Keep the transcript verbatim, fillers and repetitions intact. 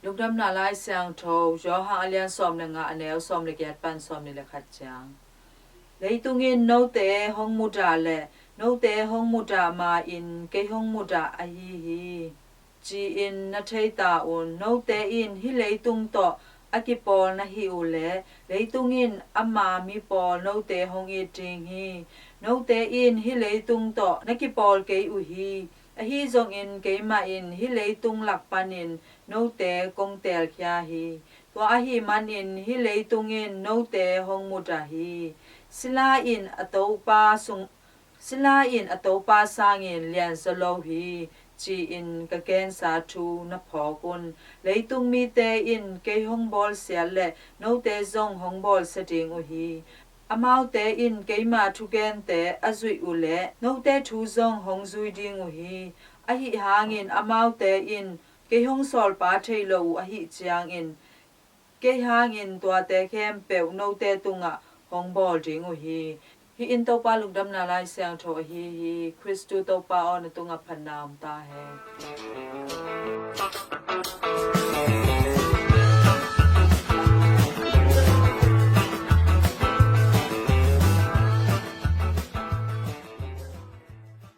Lungdamna Lai Siangtho, Johan a lian sawm le nga, a neu sawm le giat pan sawm nih le khat ciang. Leitung in note hong mudah le note hong mudah ma-in kei hong mudah ahi hi, ci-in na thei ta un. Note in hih leitung tawh a kipawl na hi uh leh leitung in ama mipawl note hong it ding hi. Note in hih leitung tawh na kipawl kei uh hi. Ahi zongin keimah in hih leitung lak panin note kong teelkhia hi. Tua ahih manin hih leitung in note hong mudah hi. Sila in a topa sung, sila in a topa sangin lianzaw lo hi, ci-in ka gensa thu na phawk un. Leitung mite in kei hong bawlsiat leh note zong hong bawlsia ding uh hi. Amaute in keima thugente a zuih uh leh note thu zong hong zui ding uh hi. Ahi hangin amaute in kei hong sawlpa thei lo uh ahih ciangin kei hangin tuate khempeuh note tungah hong bawl ding uh hi. Hih in Topa Lungdamna Lai Siangtho ahi hi. Khristu Topa aw, na tungah phatna om ta hen.